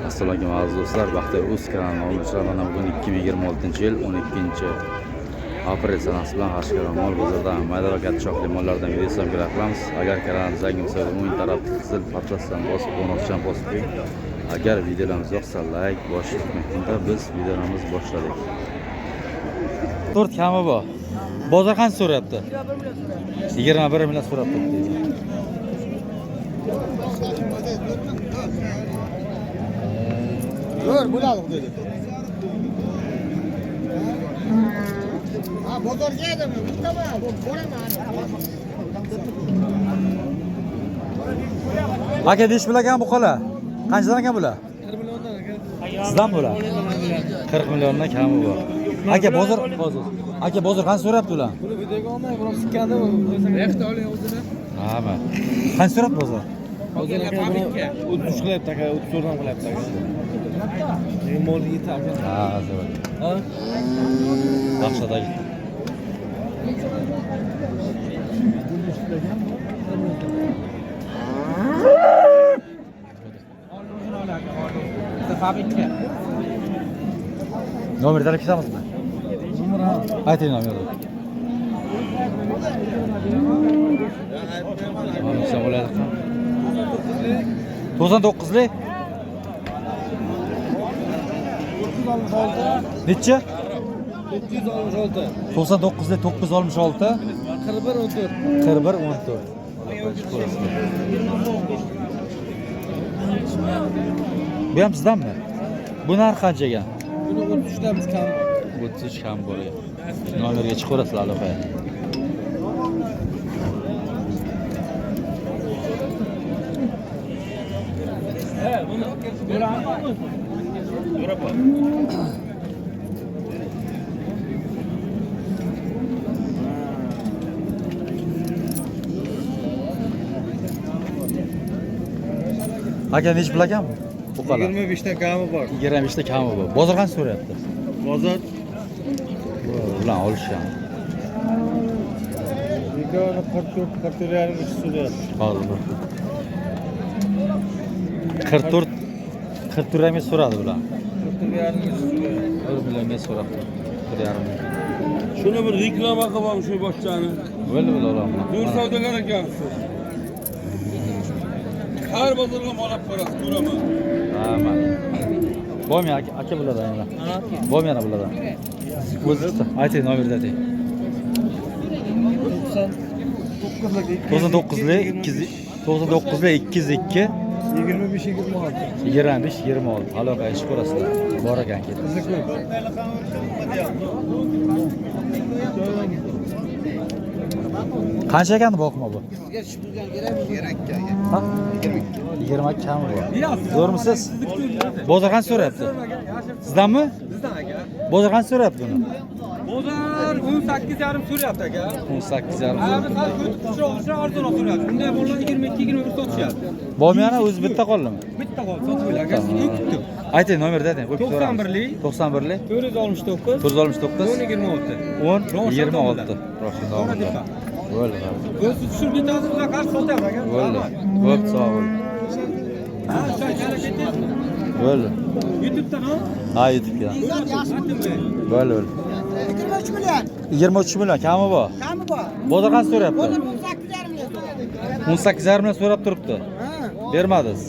Assalomu alaykum aziz do'stlar, Baxtiyor Uz kanalining obunachilari. Mana bugun 2026-yil 12 aprel sanasi bilan Qashqadaryo mol bozoridan mayda va katta shoxli mollardan video syomkalar qilamiz. Agar kanalimiz yangi bo'lsa, o'ng tarafda qizil parchasidan bosib, qo'ng'iroqchani bosib qo'ying. Agar videolarimiz yoqsa, like bosishni unutmang. Unda biz videolarimizni boshladik. 4 kami bor. Bozor qancha so'rayapti? 21 million so'rab turibdi. Zo'r bo'ladi xudoga. Ha, bozorga edim, bittaman, boraman. Aka, nechi pul ekan bu qola? Qanchadan ekan bular? 40 milliondan aka. Sizdan bular? 40 milliondan kami bor. Aka, bozor hozir. Aka, bozor qancha so'rabdi ular? Buni videoga olmang, biroq sikkanda Rexda oling o'zini. Ha, ma. Qancha so'rabdi bozor? Hozir aka buni 33 qilyapti aka, 34 ham qilyapti aka. Lekin mol yeti aka. Ha, zo'r. Ha? Dahshatdagi. Fabrikka. Nomer talab ketamizmi? Ayting nomerni. Nomer bo'ladi. 99lik 966 necha? 966 99lik 966 41 14. 41 14. Bu ham sizdanmi? Bu narx qancha ekan? Buni 33 damiz kam. 33 kam bor ekan. Nomerga chiqaverasizlar aloqaga. Buni Aka, nechi pul ekan bu? Bu qala. 25 ta kami bor. 25 ta kami bor. Bozor qancha so'rayapti? Bozor Bilan olishgan. Ikkovini 44 44,5 so'rayapti. Hozir. 44 44 ming so'radi bular. 44,5 so'rayapti. 1 millionga so'rabdi. 1,5 million. Shuni bir reklama qilib shu boshchani. Bo'ldi, bo'ldi olaman. Zo'r savdogar ekansiz. Har bozorga mol olib borasiz, ko'raman. Ha, mayli. Bormi aka, aka bulardan yana? Bormi yana bulardan? O'zi ayting, nomerni ayting. 99lik 299lik 202 25 26. 25 26. Aloqa ish ko'rasizlar. Bor ekan kelib. Qancha ekan boqma bu? Ha? 22 kami bor. Zo'rmisiz? Bozor qancha so'rayapti? Sizdanmi? Bizdan aka. Bozor qancha so'rayapti buni? Bozor 18,5 so'rayapti aka. 18,5. Abi sal ko'tib arzonroq so'rayapti. Bunday mollar 22 21 sotishyapti. Bormi yana o'zi bitta qoldimi? Bitta qoldi, sotib bo'ldi aka. Sizga kutdim. Ayting nomerni ayting. Qo'yib so'ramiz. 91lik 91lik 469 469 10 26. 10 Roshid 26. Roshid Tepa. Bo'ldi. O'zi tushirib ketasiz, ular qarshi sotyapti aka. Bo'ldi. Bo'pti, sog' bo'ling. Ha, shu kana ketdingizmi? Bo'ldi. YouTube'dan ha? Ha, YouTube'ga. Bo'ldi, bo'ldi. 23 million. 23 million kami bor. Kami bor. Bozor qancha so'rayapti? Bozor 18,5 million. 18,5 million so'rab turibdi. Ha. Bermadingiz.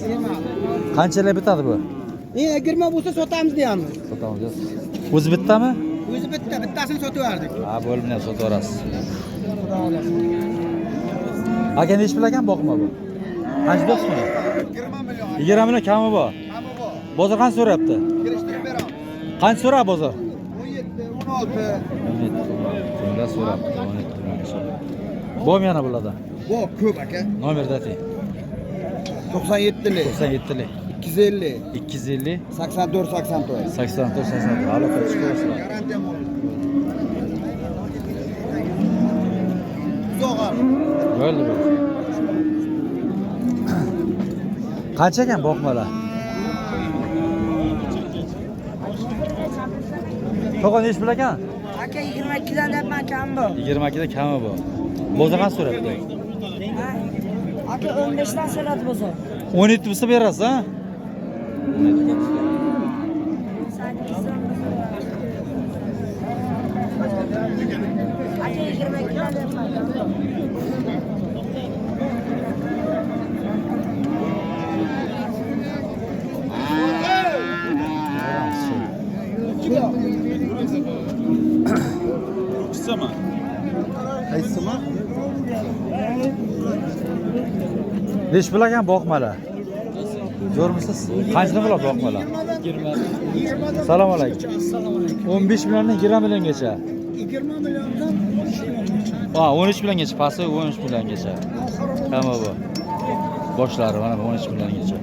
Qanchalar bitadi bu? 20 bo'lsa sotamiz deyamiz. Sotamiz. O'zi bittami? O'zi bitta, bittasini sotib yubordik. Ha, bo'ldi, bilan sotaverasiz. Aka, nechi pul ekan boqma bu? Qancha deyapsiz buni? 20 million. 20 million kami bor. Kami bor. Bozor qancha so'rayapti? Kelishtirib beramiz. Qancha so'rab bozor? 17, 16. 17 million so'rabdi, 17 million. Bormi yana bulardan? Bor, ko'p aka. Nomerni ayting. 97lik, 97lik 250, 250 84, 84. 84 84. Aloqa chiqaverasizlar. Garantiya mol. Uzoq ham. Bo'ldi, bo'ldi. Qancha ekan boqmalar? To'g'on nechi pul ekan? Aka 22 dan deyapman, kam bor. 22 da kami bor. Bozor qancha so'rayapti? Ha? Aka 15 dan so'radi bozor. 17 bo'lsa berasiz, ha? 17. Nechi pul ekan boqmalar? Zo'rmisiz? Qanchadan bo'ladi boqmalar? Assalomu alaykum. 15 milliondan 20 milliongacha. 20 milliondan 13 milliongacha. Ha, 13 milliongacha, pasti 13 milliongacha. Tamam bu. Boshlari mana 13 milliongacha.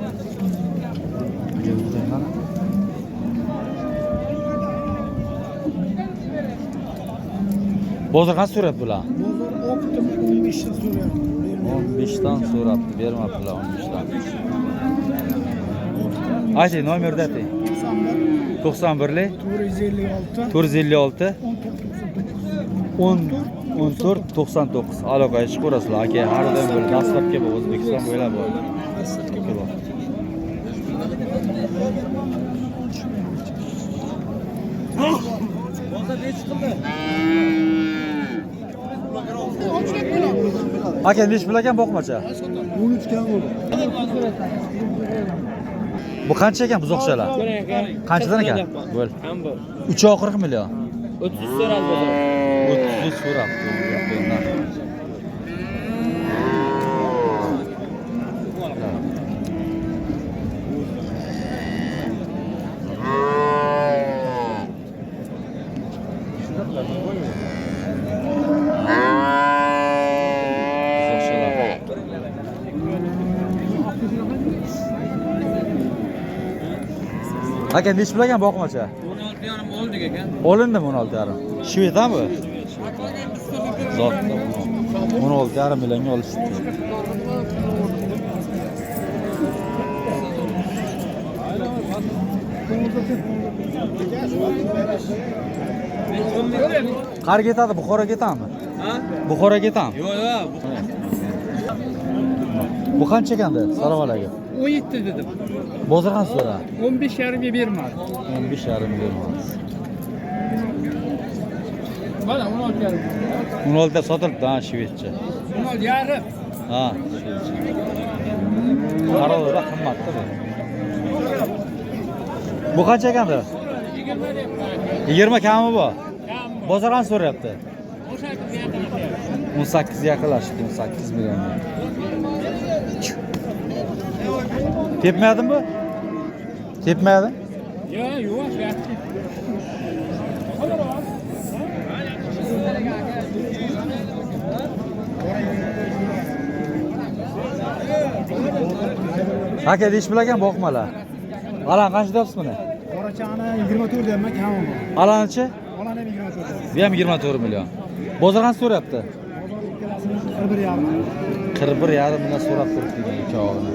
Bozor qancha so'rayapti bular? Bozor optim 15 dan so'rayapti. 15 dan so'rabdi, bermabdilar 15 dan. Ayting, nomerni ayting. 91lik 456 456 14 10 14 99. Aloqaga chiqaverasizlar aka, har doim bo'ladi. Dastlabki bu O'zbekiston bo'ylab bor. Aka, nechi pul ekan boqmacha? 13 kam bo'ldi. Bu qancha ekan buzoqchalar? Qanchadan ekan? Bo'l. 3,40 million. 30 so'radi bozor. 30 so'rabdi. Buzoqchalar. Aka, nechi pul ekan boqmacha? 16,5 oldik ekan. Olindimi 16,5? Shvedami bu? Zotda 16,5 millionga olishibdi. Qayerga ketadi? Buxoroga ketadimi? Ha? Buxoroga ketadimi? Yo'q, yo'q. Bu qancha ekanda? Salom alaykum. 17 dedim. Bozor qancha so'radi? 15,5 ga bermadi. 15,5 bermadi. Mana 16,5. 16 da sotilibdi, ha, shvedcha. 16,5. Ha, shvedcha. Qarovda qimmatda bu. Bu qancha ekanda? 20 kami bu. Bozor qancha so'rayapti? 18 ga yaqinlashdi, 18 millionga. Tepmadimi bu? Tepmadi? Yo'q, yo'q, yaxshi. Aka, nechi pul ekan boqmalar? Alan qancha deyapsiz buni? Qorachani 24 deyapman, kami bor. Alanichi? Olani ham 24. Bu ham 24 million. Bozor qancha so'rayapti? Bozor ikkalasini 41,5. 41,5 million so'rab turibdi degan ikkovini.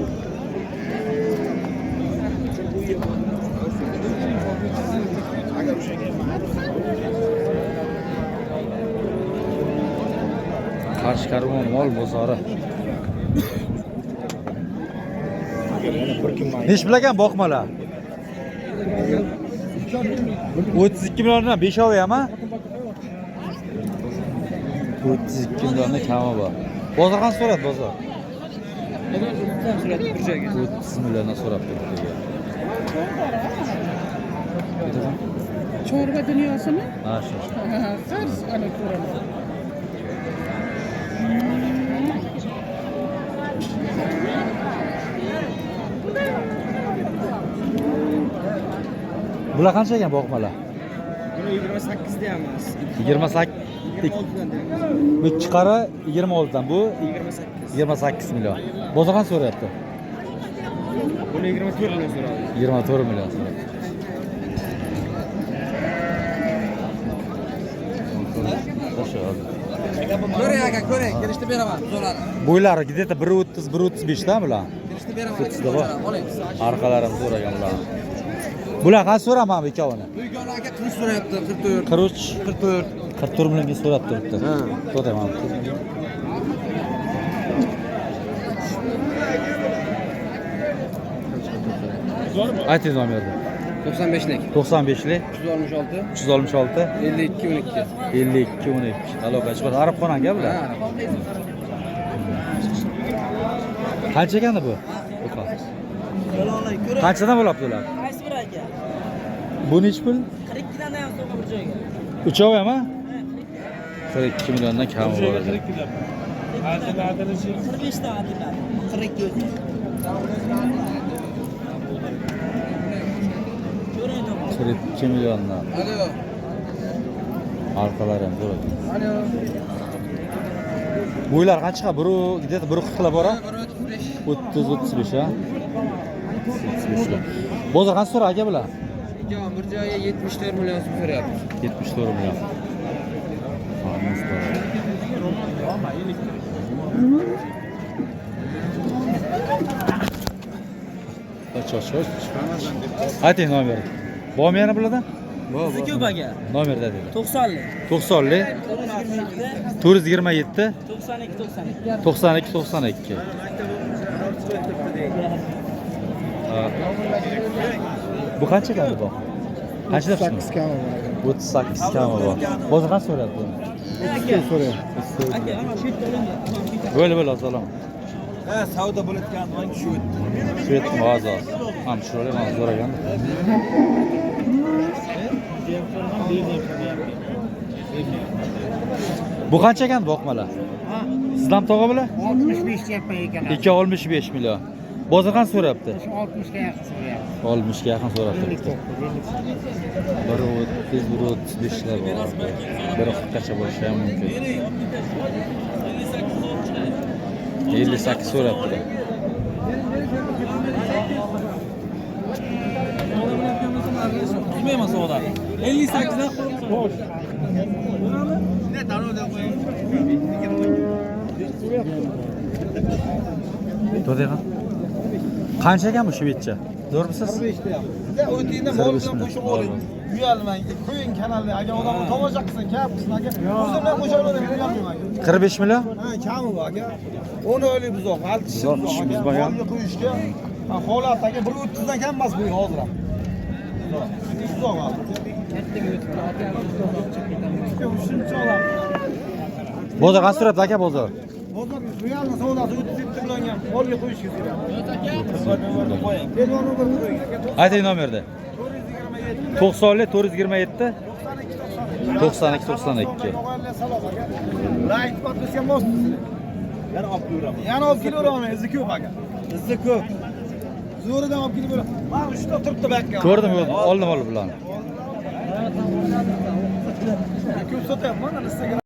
Qarshi Karvon mol bozori. Nechi pul ekan boqmalar? 32 milliondan 5 ovi ham, ha? 32 milliondan kami bor. Bozor qancha so'radi bozor? 30 milliondan so'rab turibdi. Chorva dunyosimi? Ha, shu. Qarz ana ko'raman. Bular qancha ekan boqmalar? Buni 28 deyamiz. 28 26 dan deyamiz. Bu chiqari 26 dan, bu 28. 28 million. Bozor qancha so'rayapti? Buni 24 million so'radi. 24 million so'rayapti. Ko'ring aka, ko'ring, kelishdi beraman, zo'rlarni. Bo'ylari где-то 1.30 1.35 da bular. Kelishdi beraman. 30 da bor. Orqalari ham zo'r ekan bular. Bular qancha so'raman bu ikkovini? Bu ikkovini aka 43 so'rayapti, 44. 43 44. 44 millionga so'rab turibdi. So'rayman. Ayting nomerni. 95lik. 95lik 366 366 52 12. 52 12. Aloqa chiqadi. Arabxona aka bular. Qancha ekandi bu? Qanchadan bo'lyapti ular? Qaysi biri aka? Bu nechi pul? 42 dan ham so'rab bir joyga. Uchovi ham, ha? 42 milliondan kami bor ekan. 45 dan adiladi. 42 o'zi. Qirq ikki milliondan. Arkalari ham zo'r ekan. Bo'ylari qancha chiqadi? Biru где-то 1.40 lar bor a? 30-35 a? 35 lar. Bozor qancha so'radi aka bular? Bir joyga 74 million so'm so'rayapti. 74 million. Hammasi bor. Och, och, och. Ayting nomer. Bormi yana bulardan? Bizi ko'p aka. Nomerda dedi. 90lik. 90lik 427 92 92. 92 92. Bu qancha keldi bu? Qancha deb 8 kami bor. 38 kami bor. Bozor qancha so'rayapti buni? Aka, So'rayapti. aka, ana shu yerda oling. Bo'ldi, bo'ldi, assalomu. Ha, savdo bo'layotgan shu o'tdi. Shu yetdim, hozir hozir. Ham chiroyli, ham zo'r ekan. Bu qancha ekan boqmalar? Sizdan tog'a bular? 65 deyapman ekan. 2.65 million. Bozor qancha so'rayapti? 60 ga yaqin so'rayapti. 60 ga yaqin so'rab turibdi. 1.30, 1.35 lar bor. 1.40 gacha bo'lishi ham mumkin. 58 so'rabdilar. Tutmayman savdoni. 58 dan qo'yib. To'rtayqan. Qancha ekan bu shvedcha? Zo'rmisiz? O'tingda mol bilan qo'shib oling. Uyalmang, qo'ying kanalni. Agar odamni tomosha qilsin, kap qilsin aka. O'zim bilan qo'shib olaman, uyalmayman aka. 45 million? Ha, kami bu aka. 10 oylik buzoq, 6 kishi Buzoq, buzoq aka. buzmagan. Molga qo'yishga ha, holat aka 1.30 dan kam emas bu hozir ham. Buzoq hozir. Shuncha odam. Bozor qancha so'rabdi aka bozor? Bozor realni savdosi 37 millionga molga qo'yishga so'rayapti. Telefon nomerini qo'ying aka. Ayting nomerni. 90 427 92 92. Salom aka. Like podpiska bosib. Yana olib kelaveraman. Yana olib kelaveraman, izi ko'p aka. Izi ko'p. Zo'ridan olib kelib beraman. Mana uchta turibdi bu yoqqa. Ko'rdim, ko'rdim. Oldim, oldim bularni. Ko'p sotyapman, Instagram.